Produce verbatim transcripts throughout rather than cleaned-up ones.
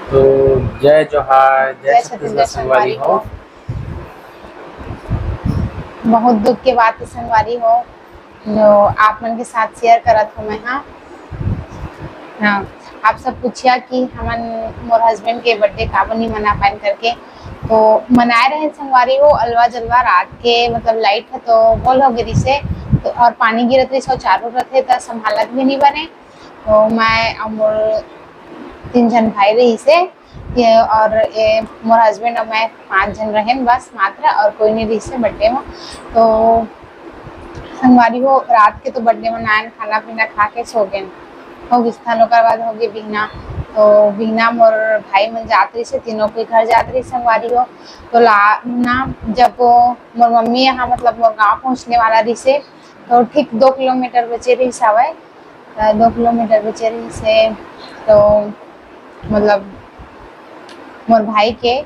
तो जय जोहार, जय जय छत्तीसगढ़ छत्तीसगढ़ संगवारी संगवारी हो। हो। बहुत दुख के बात है संगवारी हो, जो आप मन के साथ शेयर करत हो मैं, हाँ। हाँ, आप सब पूछिया कि हमन मोर हस्बैंड के बर्थडे काबर नहीं मना पाएन करके। तो मनाए रहे संगवारी हो, अलवा जलवा रात के, मतलब, लाइट ह तो गोल हो गे रिसे, तो और पानी गिरत रिसे और चारों रथे, त संभालत भी नहीं बने। तो मैं और मोर तीन झन भाई रहिसे, ये और ये मोर हस्बैंड और मैं पांच झन रहेन बस मात्र, और कोई नहीं रहिसे बर्थडे में। तो संगवारी हो, रात के तो बर्थडे मनाएन, खाना पीना खा के सो गेन, हो गिस था। ओकर बाद हो गे बिहना। तो बिहना मोर भाई मन जात रहिसे, तीनों के घर जात रहिसे संगवारी हो। तो ला ना, जब मोर मम्मी यहाँ, मतलब, मोर गांव पहुंचने वाला रहिसे, तो ठीक दो किलोमीटर बचे रहिस हवय, अ, दो किलोमीटर बचे रहिस हे, तो मतलब मोर भाई के,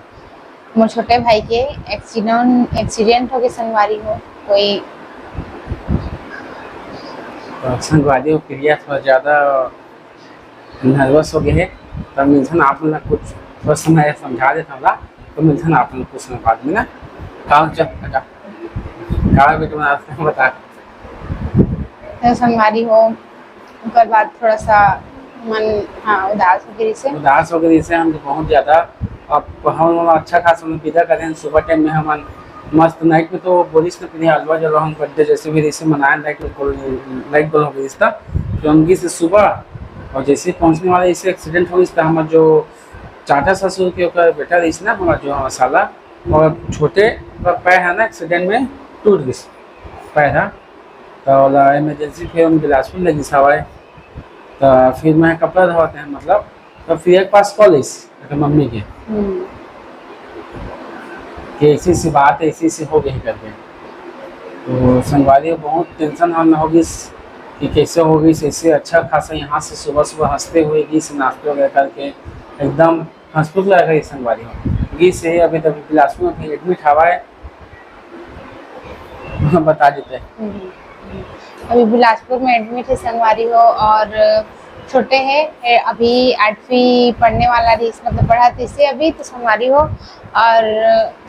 मोर छोटे भाई के एक्सीडेंट, एक्सीडेंट हो गे संगवारी हो, कोई तो संगवारी हो, प्रिया थोड़ा ज्यादा नर्वस हो गए हे, तब मिलथन आप मन ला कुछ थोड़ा समय समझा देथन ला, तो मिलथन आप मन कुछ समय बाद में ना। का चल, का, का बेटा बना बता। तो संगवारी हो, ओकर बाद थोड़ा सा मन, हाँ, उदास हो गई से। उदास हो गई से हम तो बहुत ज्यादा। अब हम अच्छा खासा हम विदा करें सुबह टाइम में, हमन मस्त नाइट में तो बोलिस न, फिर हलवा जलवा हम बर्थडे जैसे भी रहिसे मनाए, लाइट गोल, लाइट गोल हो गई था। तो हम गई से सुबह, और जैसे ही पहुंचने वाला इसे एक्सीडेंट हो गई था। हमारे जो चाचा ससुर के ओकर बेटा रहिस ना, हमारा जो हमारा साला, और छोटे पैर है ना, एक्सीडेंट में टूट गई पैर है। तो ओला इमरजेंसी फिर हम बिलासपुर ले गई हवाए। तो फिर मैं कपड़ा धोते हैं, मतलब, तो फिर एक पास कॉल इस, मतलब, मम्मी के हम्म। कि ऐसी ऐसी बात है, ऐसी ऐसी हो गई करके। तो संगवारी बहुत टेंशन हम हो गई कि कैसे हो गई, ऐसे अच्छा खासा यहाँ से सुबह सुबह हंसते हुए गई से नाश्ते वगैरह करके एकदम हंसपुक लगा गई संगवारी हो गई से। अभी तक बिलासपुर में एडमिट हवा है। बता देते हैं। हम्म। अभी बिलासपुर में एडमिट है संगवारी हो, और छोटे है, ए, अभी आठवीं पढ़ने वाला रहिस, मतलब पढ़त इसे अभी तो संगवारी हो। और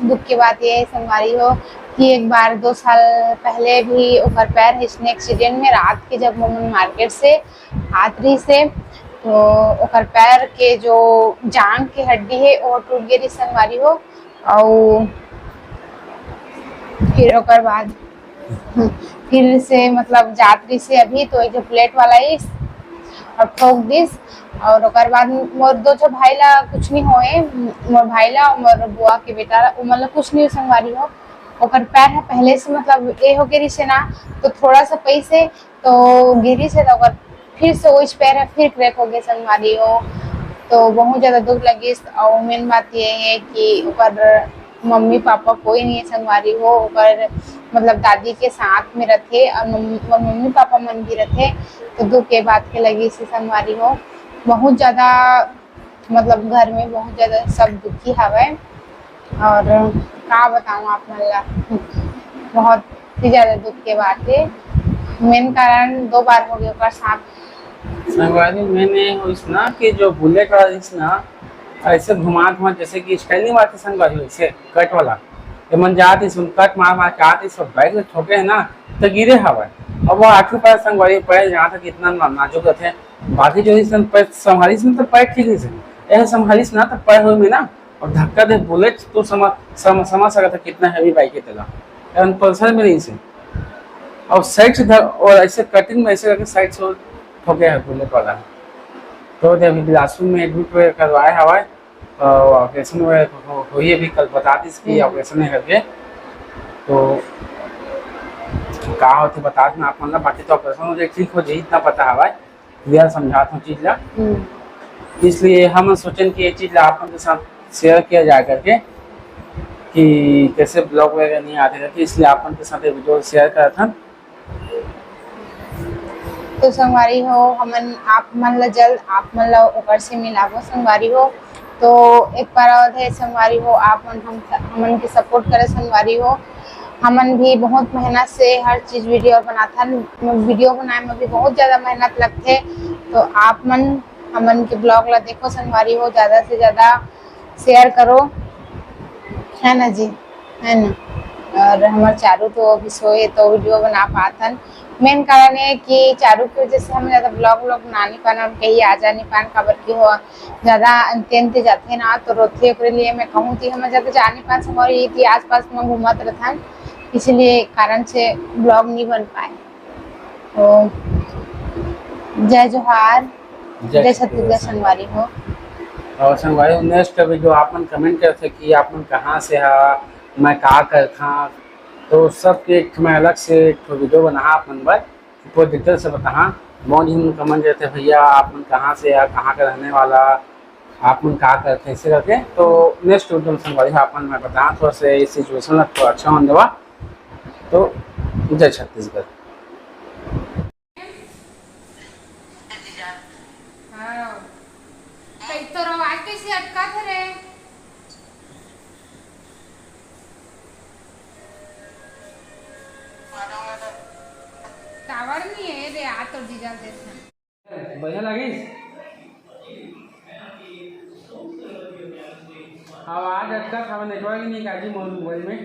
दुख की बात ये है संगवारी हो कि एक बार दो साल पहले भी ओकर पैर इसने एक्सीडेंट में रात के जब मोमन मार्केट से आत रहिस हे, तो ओकर पैर के जो जांग के हड्डी है वो टूट गे रहिस संगवारी हो। अउ फिर ओकर बाद फिर से मतलब जात रहिस हे अभी, तो एक जो प्लेट वाला इस और ठोक दिस। और ओकर बाद मोर दो ठो भाई ला कुछ नहीं होए, मोर भाई ला और मोर बुआ के बेटा ला, वो मतलब कुछ नहीं संगवारी हो। ओकर पैर है पहले से मतलब ये हो गे रहिस हे ना, तो थोड़ा सा पैसे तो गिरिस हे, तो ओकर फिर से वही पैर है, फिर क्रैक हो गए संगवारी हो। तो बहुत ज्यादा दुख लगिस। और मेन बात ये है कि ओकर मम्मी पापा कोई नहीं है संगवारी हो, ओकर मतलब दादी के साथ में रहते और मम-, और मम्मी पापा मन भी रहते। तो दुख के बात के लगिस संगवारी हो, बहुत ज्यादा मतलब घर में बहुत ज्यादा सब दुखी हवय। और का बताऊं आप मन ला, बहुत ही ज्यादा दुख के बात है। मेन कारण दो बार हो गया ओकर साथ। संगवारी, मैंने इस ना कि जो बुलेट वाला इस ना ऐसे घुमा घुमा, जैसे कि स्टाइल नहीं मारते संगवारी, वैसे कट वाला। ये मन जात इस कट मार मार के आते, सब बैग में ठोके है ना, तो गिरे हवा। अब वो आखिर पर संगवारी पैर यहाँ तक इतना ना-, नाजुक रहते हैं। बाकी जो इस पैर संभालिस ना तो पैर ठीक है, ऐसे संभालिस ना तो पैर हो में ना और धक्का दे बुलेट तो समझ, समझ, समझ सकता कितना हैवी बाइक है तेला। एवन पल्सर में नहीं से। और साइड से धर-, और ऐसे कटिंग में ऐसे करके साइड से ठोके है बुलेट वाला। तो दे अभी बिलासपुर में एडमिट हुए करवाए हवाए, तो ऑपरेशन हुए हो, होइए भी कल बता दिस कि हम्म। ऑपरेशन है करके। तो का होते बता देना आप मन ला, बाकी तो ऑपरेशन हो जाए, ठीक हो जाए, इतना पता हवाए। क्लियर समझात हूँ चीज ला। हम्म। इसलिए हम सोचन कि ये चीज ला आप मन के साथ शेयर किया जाए करके कि कैसे ब्लॉग वगैरह नहीं आते करके, इसलिए आप मन के साथ ये वीडियो शेयर करत हन। तो संगवारी हो, हमन आप मन ला जल्द आप मन ला ओकर से मिलाबो संगवारी हो। तो एक बार और है संगवारी हो, आप मन हम, हमन के सपोर्ट करे संगवारी हो। हमन भी बहुत मेहनत से हर चीज वीडियो बनाथन। वीडियो बनाए में भी बहुत ज्यादा मेहनत लगथे, तो आप मन हमन के vlog ला देखो संगवारी हो, ज्यादा से ज्यादा share करो, है ना जी, है ना। और हमर चारू तो अभी सोए, तो video बना पात हन। Main कारण ये कि चारू की वजह से हम ज्यादा vlog vlog बना नहीं पान, उनके ही आ जा नहीं पान, काबर कि हो ज्यादा अंते अंते जाथे ना तो रोथे, ओकरे लिए मैं कहूँ कि हम ज्यादा जा नहीं पान संगवारी, ये कि आसपास में घूमत रहथन, इसलिए कारण से vlog नहीं बन पाए। तो जय जोहार, जय जय छत्तीसगढ़ छत्तीसगढ़ संगवारी हो। और संगवारी हो, next video आप मन comment करथे कि आप मन कहाँ से हा, मैं का करथा, तो सबके एक ठो मैं अलग से एक ठो video बना आप मन बर, पूरा detail से बताहा। बहुत झन comment करथे, "भैया आप मन कहाँ से हा, कहाँ का रहने वाला, आप मन का करथे?" ऐसे करके। तो next video में संगवारी हो आप मन मैं बताहा, थोड़ा से इस situation ला थोड़ा अच्छा होने देवा। तो जय छत्तीसगढ़। हाँ। तो तोर आवाज कैसे अटकत हे रे? Tower नहीं है रे, आ तो डीजल देता। बढ़िया लगिस? आवाज अटकत हवे, network नहीं काजी मोर mobile में।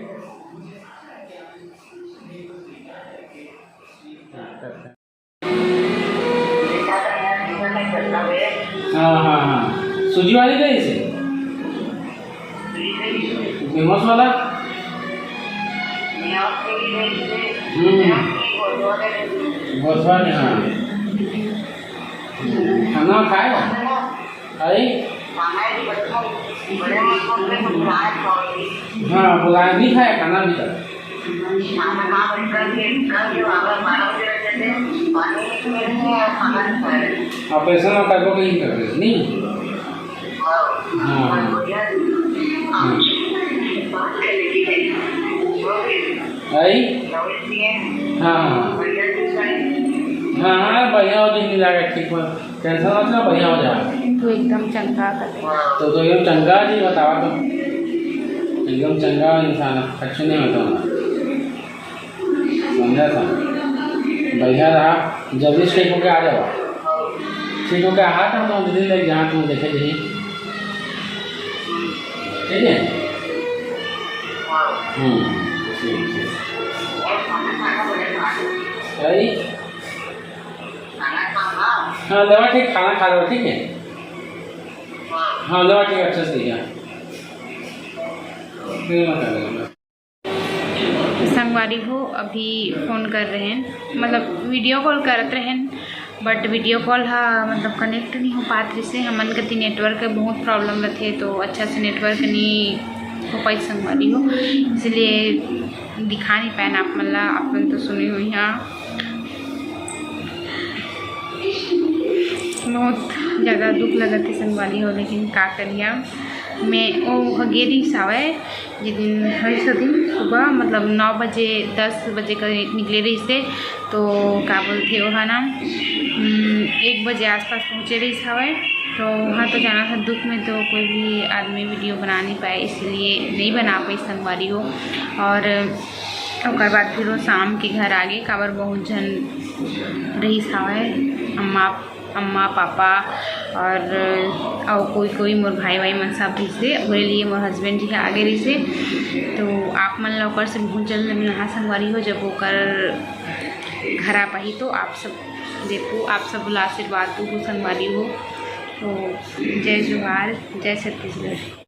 हाँ, हाँ, हाँ। सूजी वाली गई से? Famous वाला? हम्म। गोठवा ने, हाँ। खाना खाए? अरे? हाँ, बुलाए, नहीं खाया खाना अभी तक। ऑपरेशन और करबो कहीं कर रहे, नहीं? हाँ, हाँ। हाँ। आई? हाँ, हाँ। हाँ, हाँ, बढ़िया हो, दिन मिला के ठीक हो। Tension मत लो, बढ़िया हो जाएगा। तू एकदम चंगा कर दे। तो, तो एकदम चंगा जी बतावा तो। एकदम चंगा इंसान है, कुछ नहीं होता हूँ। समझा था? बढ़िया रहा, जल्दी ठीक होके आ जाओ। ठीक होके आ तो हम दिल्ली ले जहाँ तुम देखे थे। ठीक है? हम्म, ठीक है। सही? हाँ, लेवा ठीक, खाना खा लो, ठीक है? हाँ, लेवा ठीक, अच्छा से, ठीक है। फिर मत कर लेना। संगवारी हो, अभी फोन कर रहे हैं, मतलब video call करत रहे हैं, but video call हा मतलब connect नहीं हो पात रहिसे। हमन कति network के बहुत problem रथे, तो अच्छा से network नहीं हो पाई संगवारी हो, इसलिए दिखा नहीं पाएन आप मन ला। आप मन तो सुने हुई हाँ। बहुत ज़्यादा दुख लगत हे संगवारी हो, लेकिन का करिया, मैं ओ ह गे रहिस हावय, जे दिन हरिस दिन सुबह मतलब नौ बजे, दस बजे करीब निकले रहिस हे, तो का बोलथे ओहा ना, हम्म, एक बजे आसपास पहुँचे रहिस हावय। तो वहाँ तो जाना था दुख में, तो कोई भी आदमी video बना नहीं पाए, इसलिए नहीं बना पाई संगवारी हो। और ओकर बाद फिर वो शाम के घर आ गे, काबर बहुत झन रहिस हावय, अम्मा, अम्मा, पापा और अउ कोई कोई मोर भाई वाई मन सब रहिसे, ओकरे लिए मोर husband जी ह आगे रहिसे। तो आप मन ला ओकर से बहुत जल्द मिलना संगवारी हो, जब ओकर घर आ पाही तो आप सब देखो, आप सब ला आशीर्वाद दू संगवारी हो। तो जय जोहार, जय छत्तीसगढ़।